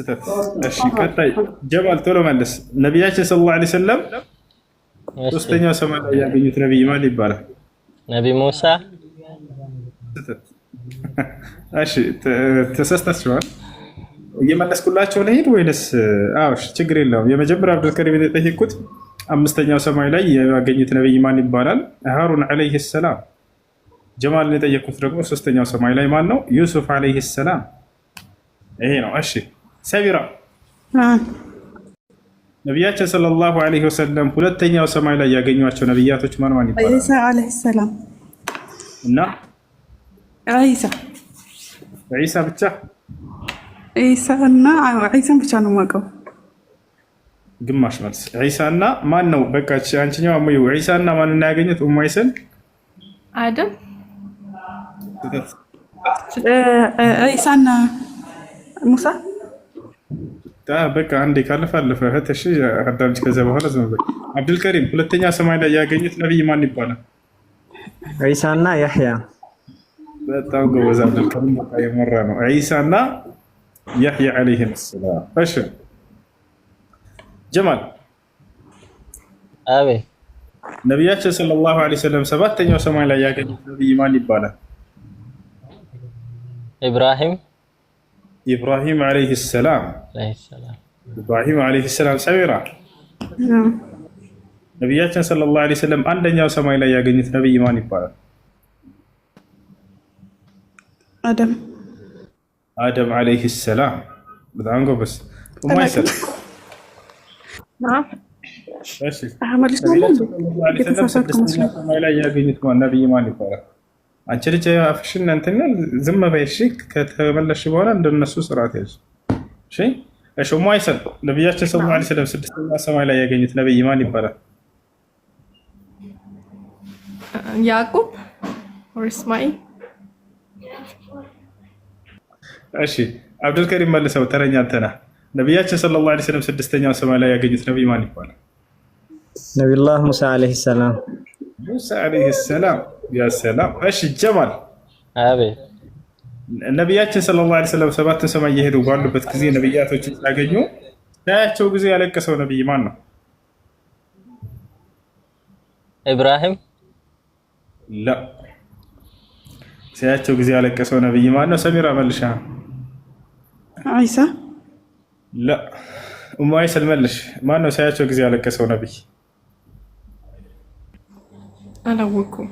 ስህተት። እሺ ቀጣይ ጀማል ቶሎ መልስ። ነቢያችን صلى الله عليه وسلم ሶስተኛው ሰማይ ላይ ያገኙት ነቢይ ማን ይባላል? ነቢ ሙሳ። ስህተት። እሺ ተሳስታችኋል። እየመለስኩላቸው ልሄድ ወይንስ? አዎ እሺ፣ ችግር የለውም። የመጀመሪያ አብዱልከሪም የጠየቅኩት አምስተኛው ሰማይ ላይ ያገኙት ነቢይ ማን ይባላል? ሃሩን عليه السلام። ጀማልን የጠየቅኩት ደግሞ ሶስተኛው ሰማይ ላይ ማን ነው? ዩሱፍ عليه السلام። ይሄ ነው። እሺ ሰቢራ፣ ነቢያችን صلى الله عليه وسلم ሁለተኛው ሰማይ ላይ ያገኟቸው ነቢያቶች ማን ማን ይባላል? ዒሳ عليه السلام። እና ዒሳ። ዒሳ ብቻ? ዒሳ እና ዒሳን ብቻ ነው የማውቀው። ግማሽ መልስ። ዒሳ እና ማን ነው? በቃ አንቺኛው አሙዩ ዒሳ እና ማን እና ያገኙት? ኡሙ አይሰን። አደም። ዒሳና ሙሳ። በቃ አንዴ ካለፈ አለፈ። እህት እሺ አዳምጪ። ከዚያ በኋላ ዝም በይ። አብዱልከሪም፣ ሁለተኛ ሰማይ ላይ ያገኙት ነቢይ ማን ይባላል? ዒሳና ያሕያ። በጣም ጎበዝ አብዱልከሪም፣ በቃ የመራ ነው። ዒሳና ያሕያ عليهم السلام። እሺ ጀማል። አቤት። ነቢያችን صلى الله عليه وسلم ሰባተኛው ሰማይ ላይ ያገኙት ነቢይ ማን ይባላል? ኢብራሂም። ኢብራሂም عليه السلام። عليه السلام። ኢብራሂም عليه السلام። ሰሚራ፣ ነቢያችን صلى الله عليه وسلم አንደኛው ሰማይ ላይ ያገኙት ነቢይ ማን ይባላል? አደም። አደም عليه السلام። በጣም ጎበዝ ኡማይሰል። እሺ፣ ነቢያችን صلى الله عليه وسلم ስድስተኛው ሰማይ ላይ ያገኙት ማን ነቢይ ማን ይባላል? አንቺ ልጅ አፍሽን እንትን ዝም በይ እሺ። ከተመለስሽ በኋላ እንደነሱ ስርዓት ያዥ እሺ። እሺ ኡማይሰል፣ ነቢያችን صلى الله عليه وسلم ስድስተኛ ሰማይ ላይ ያገኙት ነቢይ ማን ይባላል? ያዕቁብ or እስማኤል። እሺ አብዱልከሪም መልሰው፣ ተረኛ አንተ ነህ። ነቢያችን صلى الله عليه وسلم ስድስተኛው ሰማይ ላይ ያገኙት ነቢይ ማን ይባላል? ነቢዩላህ ሙሳ عليه السلام። ሙሳ عليه السلام። يا سلام። እሺ ጀማል። አቤት። ነቢያችን صلى الله عليه وسلم ሰባትን ሰማይ እየሄዱ ባሉበት ጊዜ ነቢያቶችን ሲያገኙ ታያቸው ጊዜ ያለቀሰው ነቢይ ማን ነው? ኢብራሂም። لا፣ ሲያቸው ጊዜ ያለቀሰው ነቢይ ማን ነው? ሰሚራ መልሻ። ዒሳ። لا። ኡሙ አይሰል መልሽ። ማን ነው ሲያቸው ጊዜ ያለቀሰው ነቢይ? አላወኩም።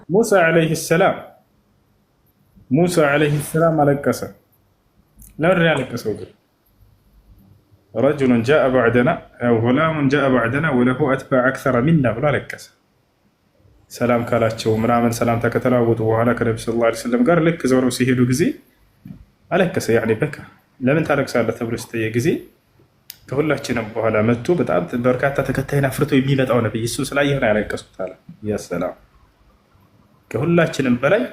ሙሳ عليه السلام። ሙሳ عليه السلام አለቀሰ። ለምንድን ያለቀሰው ግን? رجل جاء بعدنا أو غلام جاء بعدنا وله أتباع أكثر منا ብሎ አለቀሰ። ሰላም ካላቸው ምናምን ሰላምታ ከተለዋወጡ በኋላ ከነቢ صلى الله عليه وسلم ጋር ልክ ዞረው ሲሄዱ ጊዜ አለቀሰ። يعني በቃ ለምን ታለቅሳለህ ተብሎ ሲጠየቅ ጊዜ ከሁላችንም በኋላ መጥቶ በጣም በርካታ ተከታይን አፍርቶ የሚመጣው ነብይ እሱ ስላየህ ነው ያለቀስኩት አለ። يا سلام፣ ከሁላችንም በላይ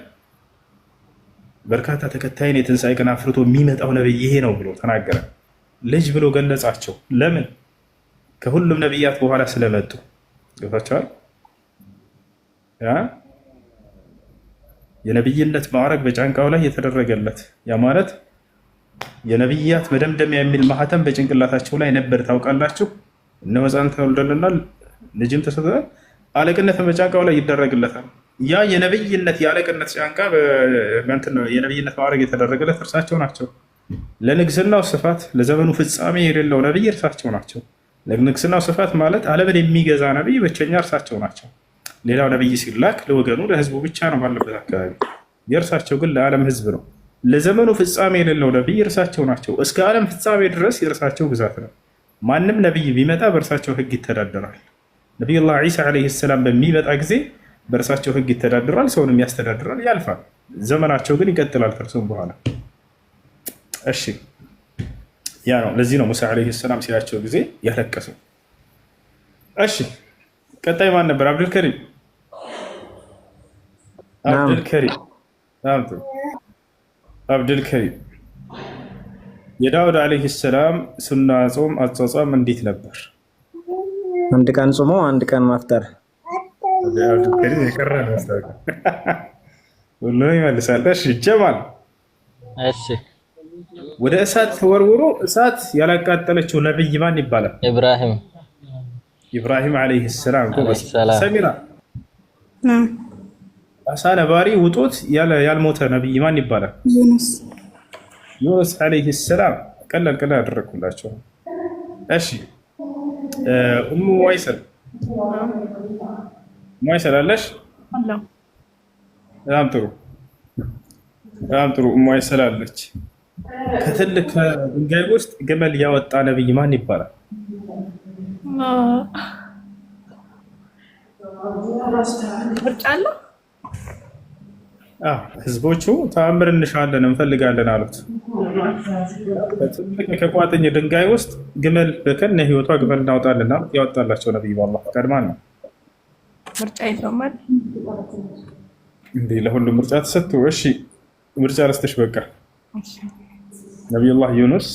በርካታ ተከታይን የትንሣኤ ቀን አፍርቶ የሚመጣው ነብይ ይሄ ነው ብሎ ተናገረ። ልጅ ብሎ ገለጻቸው። ለምን? ከሁሉም ነቢያት በኋላ ስለመጡ። ገብታቸዋል። የነብይነት ማዕረግ በጫንቃው ላይ የተደረገለት፣ ያ ማለት የነቢያት መደምደሚያ የሚል ማህተም በጭንቅላታቸው ላይ ነበር። ታውቃላችሁ፣ እነሆ ሕፃን ተወልዶልናል፣ ልጅም ተሰጥቶናል፣ አለቅነትን በጫንቃው ላይ ይደረግለታል። ያ የነብይነት የአለቅነት ጫንቃ የነብይነት ማዕረግ የተደረገለት እርሳቸው ናቸው። ለንግስናው ስፋት ለዘመኑ ፍጻሜ የሌለው ነብይ እርሳቸው ናቸው። ለንግስናው ስፋት ማለት ዓለምን የሚገዛ ነብይ ብቸኛ እርሳቸው ናቸው። ሌላው ነብይ ሲላክ ለወገኑ ለህዝቡ ብቻ ነው ባለበት አካባቢ፣ የእርሳቸው ግን ለዓለም ህዝብ ነው። ለዘመኑ ፍጻሜ የሌለው ነብይ እርሳቸው ናቸው። እስከ ዓለም ፍጻሜ ድረስ የእርሳቸው ግዛት ነው። ማንም ነብይ ቢመጣ በእርሳቸው ህግ ይተዳደራል። ነቢዩላህ ዒሳ ዓለይሂ ሰላም በሚመጣ ጊዜ በእርሳቸው ህግ ይተዳደራል፣ ሰውንም ያስተዳድራል፣ ያልፋል። ዘመናቸው ግን ይቀጥላል ከእርሱም በኋላ። እሺ ያ ነው። ለዚህ ነው ሙሳ ዓለይሂ ሰላም ሲላቸው ጊዜ ያለቀሰው። እሺ ቀጣይ ማን ነበር? አብዱልከሪም፣ አብዱልከሪም፣ አብዱልከሪም፣ የዳውድ ዓለይሂ ሰላም ሱና ጾም አጿጿም እንዴት ነበር? አንድ ቀን ጾሞ አንድ ቀን ማፍጠር። አብዱልከሪም የቀረ ነው፣ ሁሉንም ይመልሳል። እሺ ጀማል። እሺ። ወደ እሳት ተወርውሮ እሳት ያላቃጠለችው ነቢይ ማን ይባላል? ኢብራሂም። ኢብራሂም ዓለይሂ ሰላም። ዓለይሂ ጎበዝ። ሰላም። ሰሚራ፣ ናም። አሳ ነባሪ ውጦት ያልሞተ ነቢይ ማን ይባላል? ዩኑስ። ዩኑስ ዓለይሂ ሰላም። ቀላል ቀላል አደረግኩላቸው። እሺ፣ ኡሙ ዋይሰል፣ ዋይሰል አለሽ? አለሁ። በጣም ጥሩ፣ በጣም ጥሩ። ኡሙ ዋይሰል አለች። ከትልቅ ድንጋይ ውስጥ ግመል ያወጣ ነቢይ ማን ይባላል? ምርጫ አለው? አዎ፣ ህዝቦቹ ተአምር እንሻለን እንፈልጋለን አሉት። ከትልቅ ከቋጥኝ ድንጋይ ውስጥ ግመል በከነ ህይወቷ ግመል እናውጣለን አሉት። ያወጣላቸው ነቢይ በአላህ ፈቃድ ማን ነው? ምርጫ የለውም አይደል? እንዴ፣ ለሁሉም ምርጫ ተሰጥቶ። እሺ፣ ምርጫ ረስተሽ በቃ። እሺ። ነቢዩላህ ዩኑስ፣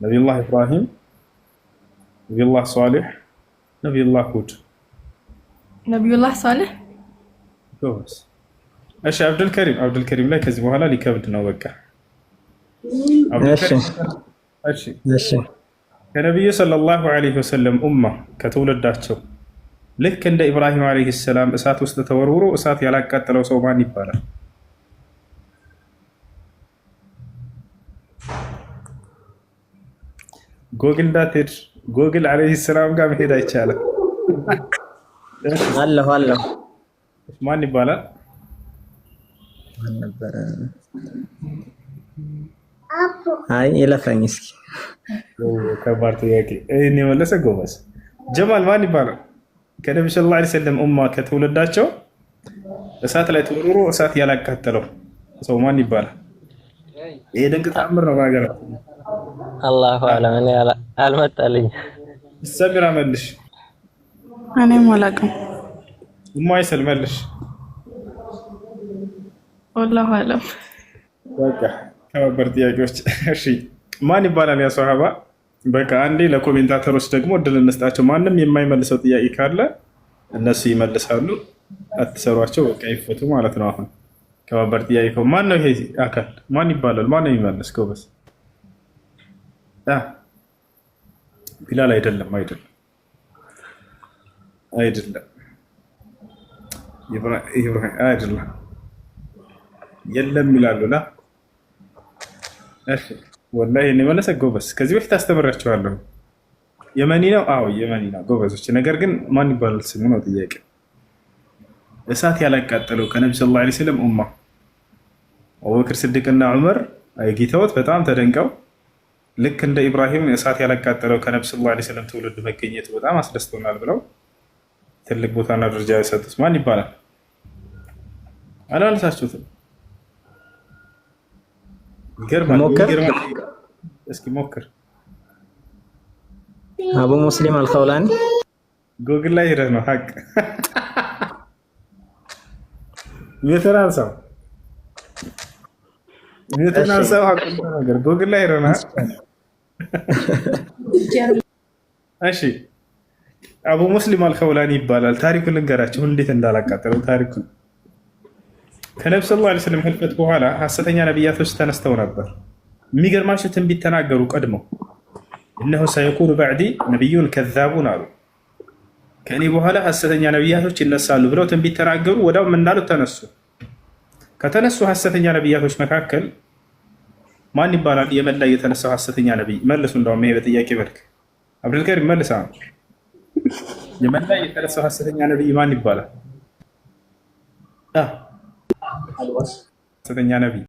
ነቢዩላህ ኢብራሂም፣ ነቢዩላህ ሷሊሕ፣ ነቢዩላህ ሁድ። ነቢዩላህ ሳሌህ። ጎበዝ። እሺ፣ አብዱልከሪም፣ አብዱልከሪም ላይ ከዚህ በኋላ ሊከብድ ነው። በቃ። እሺ። አብዱልከሪም፣ እሺ። እሺ። ከነቢዩ ሰለላሁ ዐለይሂ ወሰለም ኡማ ከትውልዳቸው ልክ እንደ ኢብራሂም ዐለይሂ ሰላም እሳት ውስጥ ተወርውሮ እሳት ያላቃጠለው ሰው ማን ይባላል? ጎግል እንዳትሄድ፣ ጎግል ዐለይሂ ሰላም ጋር መሄድ አይቻልም። እሺ፣ አለሁ አለሁ። ማን ይባላል? ማን ነበረ? አይ፣ ይለፈኝ እስኪ። ከባድ ጥያቄ። ይህን የመለሰ ጎበዝ። ጀማል፣ ማን ይባላል? ከነቢ ሰለላሁ ዐለይሂ ወሰለም ኡማ ከትውልዳቸው እሳት ላይ ተወርውሮ እሳት ያላቃጠለው ሰው ማን ይባላል? ይሄ ድንቅ ተአምር ነው በሀገራችን። አላሁ አለም። እኔ አልመጣልኝ። ሰሚራ መልሽ። እኔም አላውቅም። ኡሙ አይሰል መልሽ። ወላሁ አለም። በቃ ከባበር ጥያቄዎች። እሺ፣ ማን ይባላል ያ ሰሃባ? በቃ አንዴ ለ commentator ኦች ደግሞ እድል እንስጣቸው። ማንም የማይመልሰው ጥያቄ ካለ እነሱ ይመልሳሉ። አትሰሯቸው፣ በቃ ይፈቱ ማለት ነው። አሁን ከባበር ጥያቄ ማን ነው ይሄ አካል? ማን ይባላል? ማን ነው የሚመልስ? ጎበዝ። ቢላል አይደለም፣ አይደለም፣ አይደለም፣ ኢብራሂም አይደለም፣ የለም ይላሉ። ላ እሺ፣ ወላሂ እኔ መለሰ ጎበዝ። ከዚህ በፊት አስተምራችኋለሁ። የመኒ ነው። አዎ፣ የመኒ ነው ጎበዞች። ነገር ግን ማን ይባላል ስሙ ነው ጥያቄ። እሳት ያላቃጠለው ከነቢ ሰለላሁ ዐለይሂ ወሰለም ኡማ አቡበክር ስዲቅና ዑመር ጌታዎት በጣም ተደንቀው ልክ እንደ ኢብራሂም እሳት ያላቃጠለው ከነቢ ሰለላሁ ዐለይሂ ወሰለም ትውልድ መገኘቱ በጣም አስደስቶናል ብለው ትልቅ ቦታና ደረጃ የሰጡት ማን ይባላል? አላነሳችሁትም? ይገርማል። ሞክር። ይገርማል። እስኪ ሞክር። አቡ ሙስሊም አልኸውላኒ። ጎግል ላይ ሄደህ ነው ሀቅ mute ን አንሳው፣ mute ን እሺ። አንሳው። ሀቁን ተናገር። ጎግል ላይ ሄደህ ነው። እሺ፣ አቡ ሙስሊም አልኸውላኒ ይባላል። ታሪኩን ልንገራችሁ እንዴት እንዳላቃጠለው ታሪኩን። ከነቢ ሰለላሁ ዐለይሂ ወሰለም ህልፈት በኋላ ሐሰተኛ ነቢያቶች ተነስተው ነበር። የሚገርማቸው ትንቢት ተናገሩ ቀድመው። እነሆ ሰየኩኑ ባዕዲ ነቢዩን ከዛቡን አሉ። ከእኔ በኋላ ሐሰተኛ ነቢያቶች ይነሳሉ ብለው ትንቢት ተናገሩ። ወዲያው እንዳሉት ተነሱ። ከተነሱ ሐሰተኛ ነቢያቶች መካከል ማን ይባላል? የመን ላይ የተነሳው ሐሰተኛ ነቢይ መልሱ። እንደውም ይሄ በጥያቄ መልክ አብዱልከሪም መልሳ። የመን ላይ የተነሳው ሐሰተኛ ነቢይ ማን ይባላል? ሐሰተኛ ነቢይ።